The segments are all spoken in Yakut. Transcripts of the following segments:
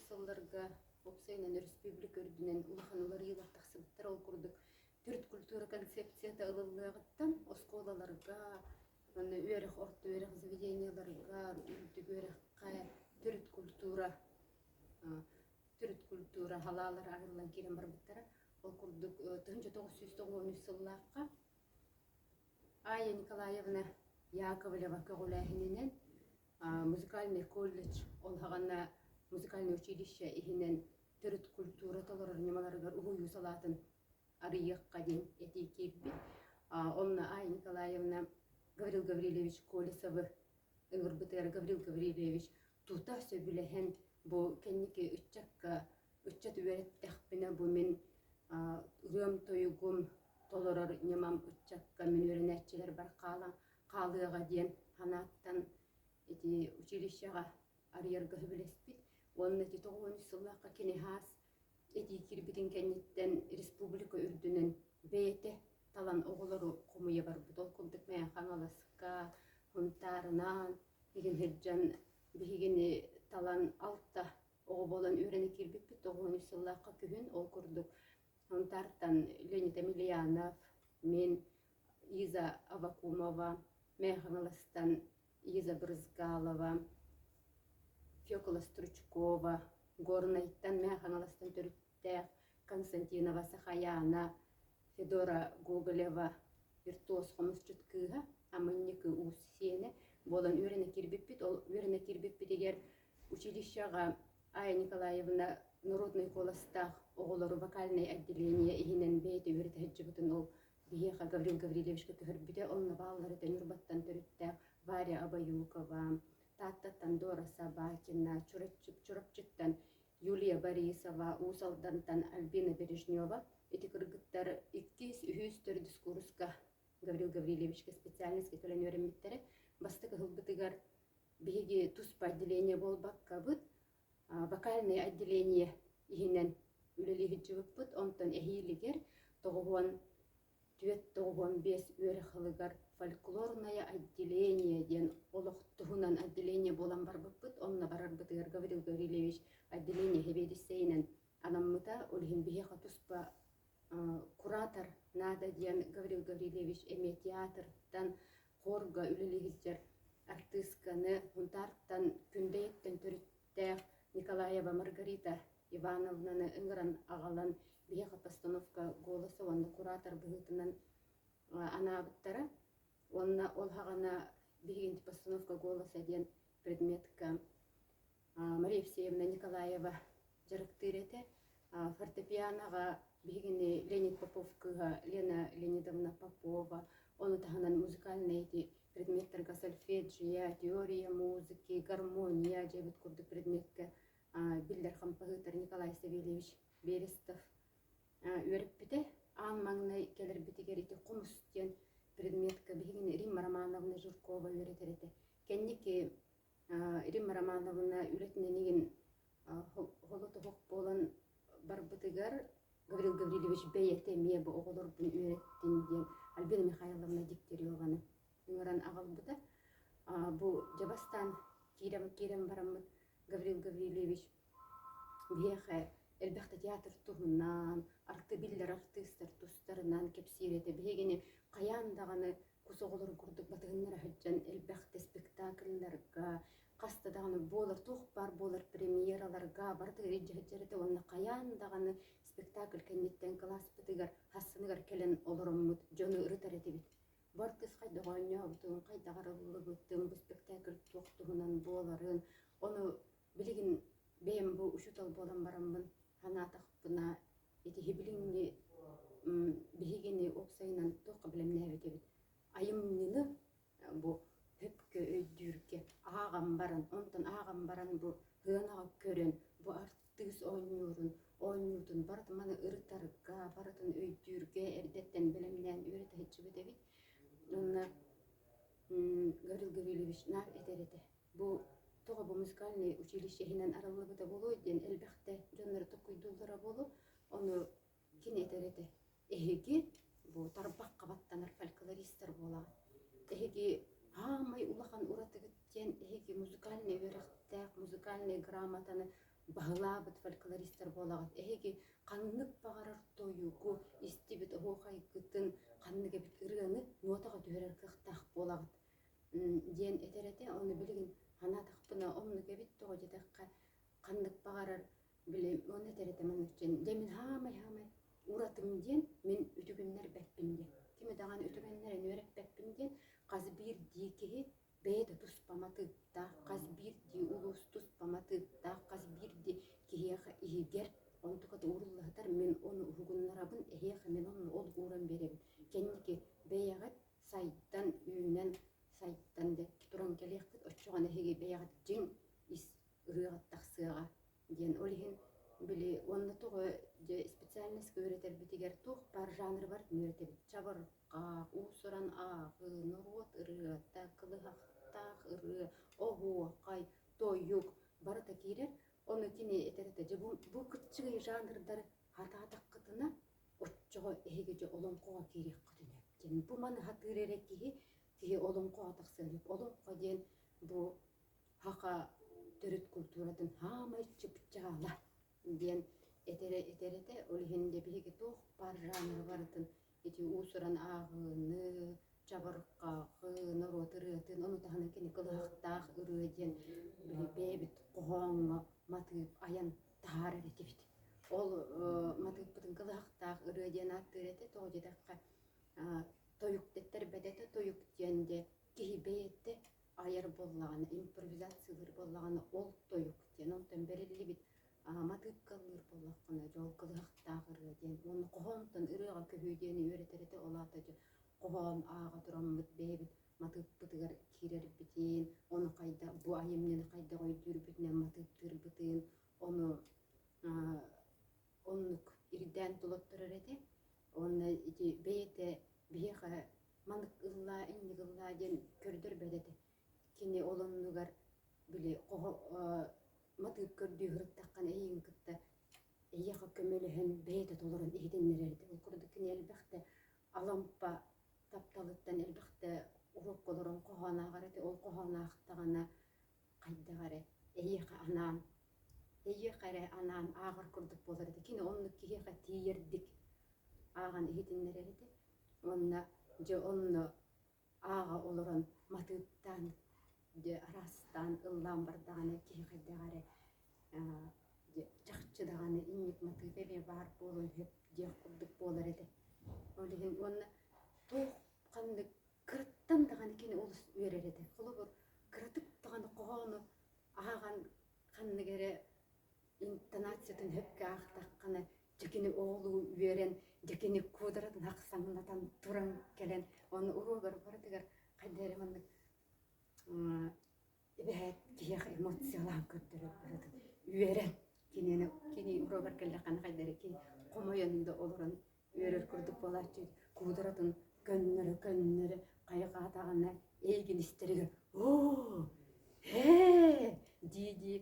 сылларга уопсайынан өрөспүүбүлүкэ үрдүнэн улахан уларыйыылар тахсыбыттар. Ол курдук төрүт культура концепцията ылыллыаҕыттан оскуолаларга уонна үөрэх орто үөрэх заведениеларыгар, үрдүк үөрэххэ төрүт культура төрүт культура халаалара арыллан киирэн барбыттара. Ол курдук 1993 сыллаахха Ая Николаевна Яковлева көҕүлээһининэн музыкальный колледж ол саҕана музыкальнай училище иһинэн төрүт культура толорор ньымаларыгар уһуйуу салаатын арыйыахха диэн этии киирбит. Онно Ая Николаевна Гаврил Гаврильевич Колесовы ыҥырбытыгар Гаврил Гаврильевич тута сөбүлэһэн бу кэнники ыччакка ыччат үөрэттэхпинэ бу мин ырыам-тойугум толорор ньымам ыччакка мин үөрэнээччилэрбэр хаалан хаалыаҕа диэн санааттан ити училищеҕа арыйарга сөбүлэспит уонна ити 93 сыллаахха кини хаас этии киирбитин кэнниттэн республика үрдүнэн бэйэтэ талан оҕолору хомуйа барбыт. Ол курдук Мэҥэ Хаҥаласка, Сунтаарынан игин сылдьан биһигини талан алта оҕо буолан үөрэнэ киирбиппит. 93 сыллаахха күһүн ол курдук Сунтаартан Леонид Емельянов, мин, Иза Аввакумова, Мэҥэ Хаҥаластан Иза Брызгалова, Фекла Стручкова, Горнайтан Мэҥэ Хаҥаластан төрүттээх Константинова Сахаяна, Федора Гоголева виртуоз хомусчут кыыһа, Амынньыкы уус сиэнэ буолан үөрэнэ киирбиппит. Ол үөрэнэ киирбиппитигэр училищеҕа Ая Николаевна народнай куоластаах оҕолору вокальнай отделение иһинэн бэйэтэ үөрэтэ сылдьыбытын ол биһиэхэ Гаврил Гаврильевичка көһөрбүтэ. Онно бааллар этэ Ньурбаттан төрүттээх Варя Обоюкова, Тааттаттан Дора Собакина, Чурапчыттан Юлия Борисова, Уус Алдантан Альбина Бережнева. Ити кыргыттар иккис, үһүс, төрдүс кууруска Гаврил Гаврильевичка специальноска кэлэн үөрэммиттэрэ. Бастакы ыһылбытыгар биһиги туспа отделение буолбаккабыт, вокальное отделение иһинэн үлэлии сылдьыбыппыт. Онтон эһиилигэр 94-95 үөрэх сылыгар фольклорное отделение диэн олох туһунан отделение буолан барбыппыт. Онно барарбытыгар Гаврил Гаврильевич отделение сэбиэдиссэйинэн анаммыта. Ол иһин биһиэхэ туспа куратор наада диэн Гаврил Гаврильевич эмиэ театртан хорга үлэлии сылдьар артыысканы Сунтаартан Күндэйэттэн төрүттээх Николаева Маргарита Ивановнаны ыҥыран аҕалан биһиэхэ постановка голоса уонна куратор быһыытынан анаабыттара. Уонна ол саҕана биһигин постановка голоса диэн предметка Мария Евсеевна Николаева дьарыктыыр этэ. Фортепианоҕа биһигини Леонид Попов кыыһа Лена Леонидовна Попова, ону таһынан музыкальнай ити предметтарга сольфеджио, теория музыки, гармония дьэбит курдук предметкэ биллэр хампаһыытар Николай Савельевич Берестов үөрэппитэ. Аан маҥнай кэлэрбитигэр ити хомус диэн предметка биһигини Римма Романовна Жиркова үөрэтэр этэ. Кэнники Римма Романовна үлэтинэн игин холотоһох буолан барбытыгар Гаврил Гаврильевич бэйэтэ эмиэ бу оҕолорбун үөрэттин диэн Альбина Михайловна Дегтяреваны ыҥыран аҕалбыта. Бу дьэ бастаан киирэн киирэн бараммыт Гаврил Гаврильевич биһиэхэ элбэхтэ театр туһунан, арты биллэр артыыстар тустарынан кэпсиир этэ. Биһигини хайаан даҕаны кус оҕолорун курдук батыһыннара сылдьан элбэхтэ спектакльларга, хаста даҕаны буолар, туох баар буолар премьераларга барытыгар илдьэ сылдьар этэ уонна хайаан даҕаны спектакль кэнниттэн кылааспытыгар хассыныгар кэлэн олороммут дьону ырытар этибит. Бу артыыс хайдах оонньообутун, хайдах арыллыбытын, бу спектакль туох туһунан буоларын, ону билигин бэйэм бу учуутал буолан бараммын санаатахпына ити билиҥҥи биһигини уопсайынан туохха бэлэмнээбит эбит айымньыны бу сөпкө өйдүүргэ ааҕан баран онтон ааҕан баран бу сыанаҕа көрөн бу артыыс оонньуурун оонньуутун барытын маны ырытарга барытын өйдүүргэ эрдэттэн бэлэмнээн үөрэтэ сылдьыбыт эбит уонна Гаврил Гаврильевич наар этэр этэ бу тоҕо бу музыкальнай училище иһинэн арыллыбыта буолуой диэн элбэхтэ дьоннору толкуйдууллара буолуо. Ону кини этэр этэ: эһиги бу тарбахха баттанар фольклористар буолаҕыт. Эһиги аамай улахан уратыгыт диэн эһиги музыкальнай үөрэхтээх, музыкальнай грамотаны баһылаабыт фольклористар буолаҕыт. Эһиги ханнык баҕарар тойугу истибит оһуохайгытын, ханнык эбит ырыаны нуотаҕа түһэрэр кыахтаах буолаҕыт диэн этэр этэ. Ону билигин санаатахпына оннук эбит тоҕо диэтэххэ, ханнык баҕарар били ону этэр этэ маннык диэн дьэ мин хаамай-хаамай уратым диэн мин үтүгүннэрбэппин диэн. Кими даҕаны үтүгүннэрэн үөрэппэппин диэн хас биирдии киһи бэйэтэ туспа матыыптаах, хас биирдии улуус туспа матыыптаах, хас биирдии киһиэхэ иһигэр онтуката ууруллаһытар мин ону уһугуннарабын, эһиэхэ мин онно ол ууран биэрэбин. Кэнники бэйэҕит сайдан, үүнэн, сайдан да туран кэлиэххит, оччоҕуна эһиги бэйэҕит дьиҥ ис ырыаҕыт тахсыаҕа диэн. Ол иһин били уонна тоҕо дьэ специальность үөрэтэрбитигэр туох баар жанры бар үөрэтэбит. Чабырҕах, уус-уран ааҕыы, норуот ырыата, кылыһахтаах ырыа, оһуохай, тойук барыта киирэр. Ону кини этэр этэ, дьэ бу, бу кыччыгый жанрдары хатаатаххытына, оччоҕо эһиги дьэ олоҥхоҕо киириэххитин сөп диэн. Бу маны хатыыр эрэ киһи, киһи олоҥхоҕо тахсыан сөп. Олоҥхо диэн бу саха төрүт култууратын саамай чыпчаала диэн этэрэ этэр этэ. Ол иһин дьэ биһиги туох баар жанры барытын ити уус-уран ааҕыыны, чабырҕаҕы, норуот ырыатын, ону таһынан кини кылыһахтаах ырыа диэн били бэйэбит хоһооҥҥо матыып айан таһаарар этибит. Ол матыыппытын кылыһахтаах ырыа диэн ааттыыр этэ. Тоҕо диэтэххэ, тойук дэттэрбэт этэ. Тойук диэн дьэ киһи бэйэтэ айар буоллаҕына, импровизациялыыр буоллаҕына, ол тойук диэн онтон бэриллибит матыыпкалыыр буоллаххына, дьэ ол кылыһахтаах ырыа диэн уонна хоһоонтон ырыаҕа көһүү диэни үөрэтэр этэ. Ол аата дьэ хоһоон ааҕа тураммыт бэйэбит матыыппытыгар киирэрбитин, ону хайдах бу айымньыны хайдах өйдүүрбүтүнэн матыыптыырбытын, ону оннук ирдээн толотторор этэ. Уонна ити бэйэтэ биһиэхэ маннык ыллаа, инник ыллаа диэн көрдөрбөт этэ. Кини ол оннугар били хоһо матыып көрдүү сырыттаххына эйигин кытта эйиэхэ көмөлөһөн бэйэтэ толорон иһитиннэрэр этэ. Ол курдук кини элбэхтэ Алампа тапталыттан элбэхтэ уруокка олорон хоһоон ааҕар этэ. Ол хоһоон аахтаҕына хайдах эрэ эйиэхэ анаан эйиэхэ эрэ анаан ааҕар курдук буолар этэ. Кини оннук киһиэхэ тиийэрдик ааҕан иһитиннэрэр этэ. Уонна дьэ онно ааҕа олорон матыыптаан дьэ араастаан ыллаан бардаҕына киһи хайдах эрэ дьэ чахчы даҕаны инник матыып эмиэ баар буолуон сөп диэх курдук буолар этэ. Ол иһин уонна туох ханнык кыраттан даҕаны кини олус үөрэр этэ. Холобур, кыратык даҕаны хоһоону ааҕан ханнык эрэ интонациятын сөпкө аахтаххына, дьэ кини оҕолуу үөрэн, дьэ кини куодаратын ахсаҥнатан туран кэлэн, ону уруогар барытыгар хайда эрэ маннык эбэһээт киһиэхэ эмоциялаан көрдөрөр барытын үөрэн кинини кини уруогар кэллэххинэ хайда эрэ кини хомойон да олорон үөрэр курдук буолааччы куударатын көннөрө-көннөрө хайҕаатаҕына эйигин истэригэр оо ээ дии-дии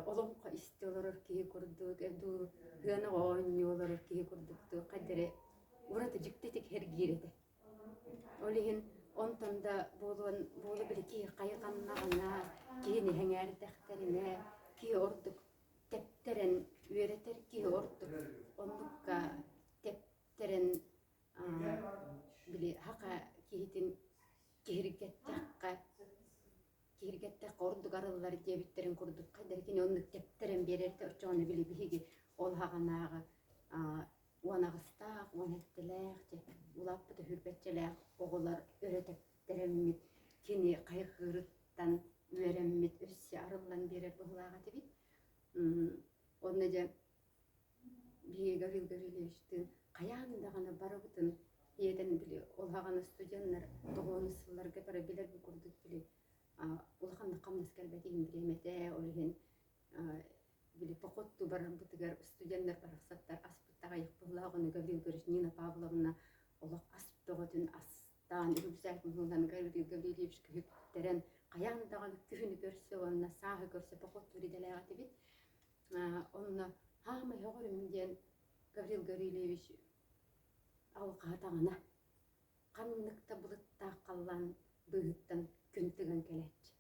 олоҥхо истэ олорор киһи курдук дуу сыанаҕа оонньуу олорор киһи курдук дуу хайда эрэ ураты дьиктитик сэргиир этэ. Ол иһин онтон да буолуон буола били киһи хайҕаннаҕына, киһини сэҥээрдэхтэринэ, киһи ордук тэптэрэн үөрэтэр киһи ордук оннукка тэптэрэн били саха киһитин киһиргэттэххэ киһиргэттэххэ ордук арыллар диэбиттэрин курдук хайдах кини оннук тэптэрэн биэрэртэ оччоҕуна били биһиги ол саҕанааҕы 18-таах, 17-лээх дьэ улааппыта сүүрбэччэлээх оҕолор өрө тэптэрэммит кини хайҕыырыттан үөрэммит өссө арыллан биэрэр быһыылаах этибит. Онно дьэ биһиги Гаврил Гаврильевичтыын хайаан даҕаны барыбытын ийэтэн били ол саҕана студеннар тоҕуонус сылларга бары билэрбит курдук били улаханнык хамнас кэлбэт иһин бириэмэтэ ол иһин били походтуу барарбытыгар студеннар барахсаттар аспыт аҕыйах быһыылаах ону Гаврил Гаврильевич Нина Павловна олох ас бөҕөтүн астаан рюкзак муһунан Гаврил Гаврильевич күһүттэрэн хайаан даҕаны күһүнү көрсө уонна сааһы көрсө походтуур идэлээх этибит. Онно хаамай өҕөрүм диэн Гаврил Гаврильевич алҕаатаҕына ханнык да былыттаах халлаан быыһыттан күн тыган кэлээччи.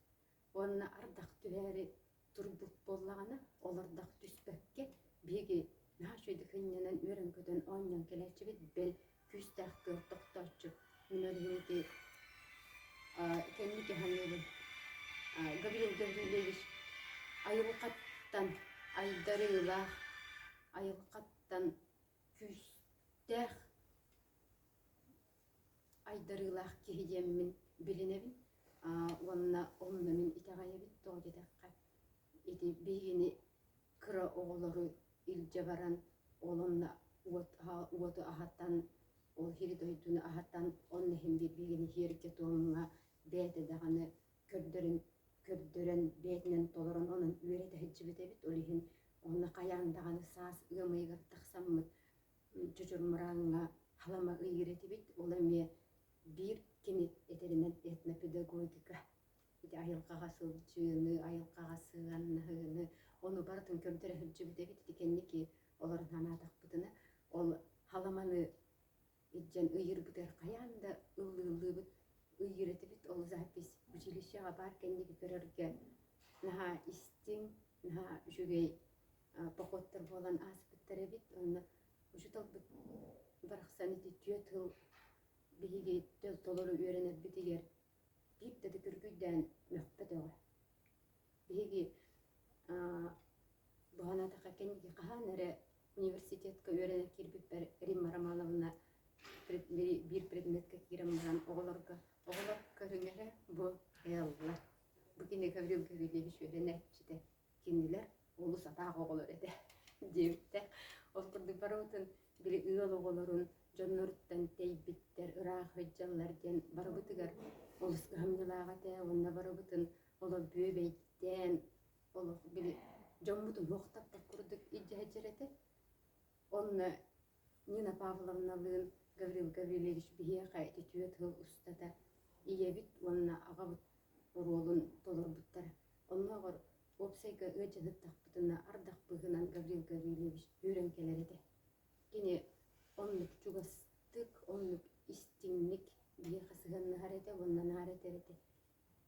Уонна ардах түһээри. турбут буоллаҕына, олордох түспэккэ, биһиги наһаа үчүгэйдик сынньанан, үөрэн-көтөн оонньоон кэлээччибит, бэл күүстээх тыал тохтооччу. Мин ол иһин ити кэнники саныыбын Гаврил Гаврильевич айылҕаттан айдарыылаах, айылҕаттан күүстээх айдарыылаах киһи диэммин билинэбин уонна онно мин итэҕэйэбин. Тоҕо диэтэххэ, ити биһигини кыра оҕолору илдьэ баран, ол онно уот уоту аһатан, ол сири-дойдуну аһатан, онно иһин биһигини сиэргэ-туомҥа бэйэтэ даҕаны көрдөрөн көрдөрөн бэйэтинэн толорон онон үөрэтэ сылдьыбыт эбит. Ол иһин онно хайаан даҕаны саас ыам ыйыгар тахсаммыт Чочурмурааҥҥа халама ыйыыр этибит. Ол эмиэ биир кини этэринэн этнопедагогика. Ити айылҕаҕа сылдьыыны, айылҕаҕа сыһыаннаһыыны, ону барытын көрдөрө сылдьыбыт эбит. Ити кэнники олорон санаатахпытына, ол халаманы илдьэн ыйыырбытыгар хайаан да ыллыыллыыбыт, ыйыыр этибит. Ол запись училищеҕа баар кэнники көрөргө наһаа истиҥ, наһаа үчүгэй походтар буолан ааспыттар эбит. Онно учууталбыт барахсан ити түөрт сыл биһиги толору үөрэнэрбитигэр биир да күргүйдээн мөхпөтөҕө. Биһиги бу санаатахха кэнники хаһан эрэ университетка үөрэнэ киирбиппэр Римма Романовна биир предметкэ киирэн баран оҕолорго оҕолор көрүҥ эрэ бу Элла бу кини Гаврил Гаврильевич үөрэнээччитэ кинилэр олус атаах оҕолор этэ диэбиттэр. Ол курдук барыбытын били ыал оҕолорун дьонноруттан тэйбиттэр, ыраах сылдьаллар диэн барыбытыгар олус кыһамньылаах этэ уонна барыбытын олох бүөбэйдээн олох били дьоммутун уохтаппат курдук илдьэ сылдьар этэ. Онно Нина Павловналыын Гаврил Гаврильевич биһиэхэ ити түөрт сыл устата ийэбит уонна аҕабыт оруолун толорбуттара. Оннооҕор уопсайга ыалдьа сыттахпытына ардах быыһынан Гаврил Гаврильевич үүрэн кэлэр этэ. Кини оннук чугастык, оннук истиҥник биһиэхэ сыһыаннаһар этэ уонна наар этэр этэ: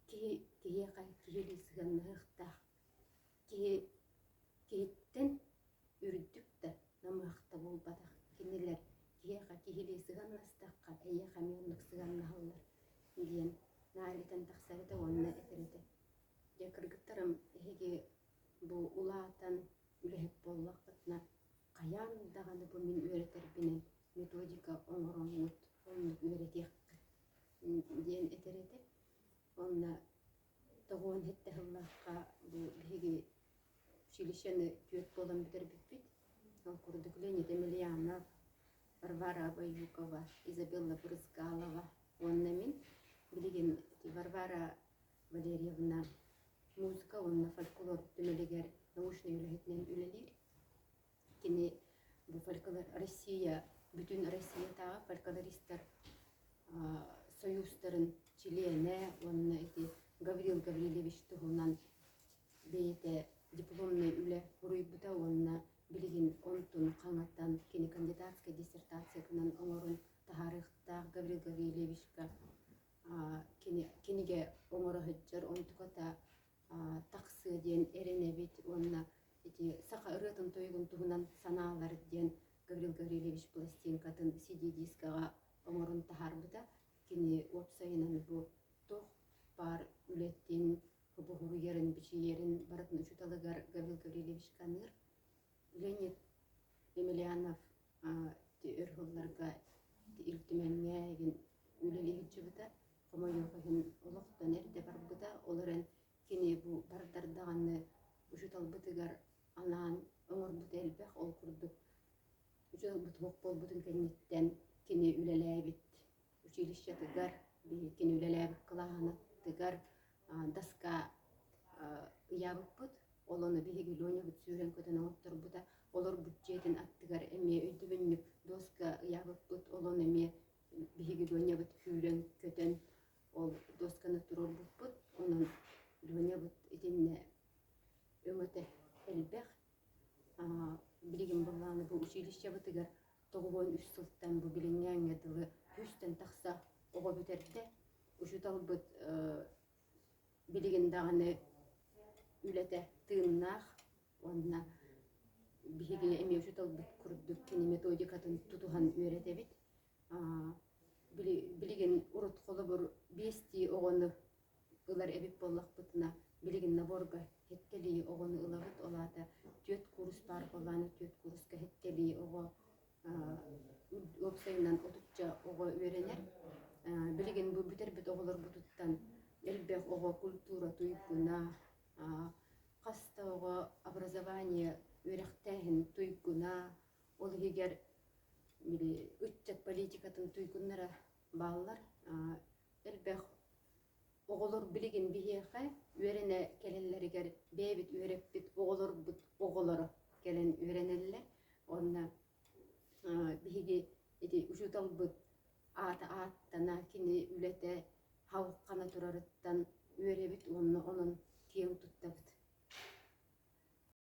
Киһи киһиэхэ киһилии сыһыаннаһыахтаах. Киһи киһиттэн үрдүк да намыһах да буолбатах. Кинилэр киһиэхэ киһилии сыһыаннастахха, эйиэхэ эмиэ оннук сыһыаннаһаллар диэн наар этэн тахсар этэ уонна этэр этэ. Дьэ, кыргыттарым, эһиги бу улаатан үлэһит буоллаххытына, хайаан даҕаны бу мин үөрэтэрбинэн методика оҥороҥҥут, оннук үөрэтиэххит диэн этэр этэ. Уонна тоҕуон сэттэ сыллаахха бу биһиги училищены түөрт буолан бүтэрбиппит. Ол курдук Леонид Емельянов, Варвара Абаюкова, Изабелла Брызгалова уонна мин билигин Варвара Валерьевна музыка уонна фольклор түмэлигэр научнай үлэһитинэн үлэлиир. Кини бу фольклор Россия бүтүн Россиятааҕы фольклористар союзтарын чилиэнэ уонна ити Гаврил Гаврильевич туһунан бэйэтэ дипломнай үлэ суруйбута уонна билигин онтун хаҥатан кини кандидатскай диссертациятынан оҥорон таһаарыахтаах Гаврил Гаврильевичка кини кинигэ оҥоро сылдьар онтуката тахсыа диэн эрэнэбит уонна ити саха ырыатын-тойугун туһунан санаалар диэн Гаврил Гаврильевич пластинкатын CD-дискаҕа оҥорон таһаарбыта. Кини уопсайынан бу туох баар үлэтин, буһуруйарын, бичийэрин барытын учууталыгар Гаврил Гаврильевичка аныыр. Леонид Емельянов өр сылларга Ил Түмэҥҥэ үлэлии сылдьыбыта. Хомойуох иһин олохтон эрдэ барбыта. Ол эрэн кини бу бардар даҕаны учууталбытыгар анаан оҥорбута элбэх. Ол курдук учууталбыт суох буолбутун кэнниттэн кини үлэлээбит училищетыгар, кини үлэлээбит кылааһынатыгар доска ыйаабыппыт. Ол ону биһиги Ленябыт сүүрэн-көтөн оҥотторбута. Олорбут дьиэтин аттыгар эмиэ өйдөбүнньүк доска ыйаабыппыт. Ол ону эмиэ биһиги Ленябыт сүүрэн-көтөн ол досканы туруорбуппут. Онон Ленябыт итиннэ өҥөтө элбэх. Билигин былааны бу училищебытыгар 93 сылтан бу билиҥҥээҥҥэ дылы сүүстэн тахса оҕо бүтэрдэ. Учууталбыт билигин даҕаны үлэтэ тыыннаах уонна биһиги эмиэ учууталбыт курдук кини методикатын тутуһан үөрэтэбит. Билигин урут холобур биэстии оҕону ылар эбит буоллахпытына, билигин наборга сэттэлии оҕону ылабыт. Ол аата түөрт куурус баар буоллаҕына, түөрт кууруска сэттэлии оҕо уопсайынан отучча оҕо үөрэнэр. Билигин бу бүтэрбит оҕолорбутуттан элбэх оҕо культура туйгуна, хас да оҕо образование үөрэхтээһин туйгуна, ол иһигэр били ыччат политикатын туйгуннара бааллар. Элбэх оҕолор билигин биһиэхэ үөрэнэ кэлэллэригэр бэйэбит үөрэппит оҕолорбут оҕолоро кэлэн үөрэнэллэр. Уонна биһиги ити учууталбыт аата ааттана, кини үлэтэ.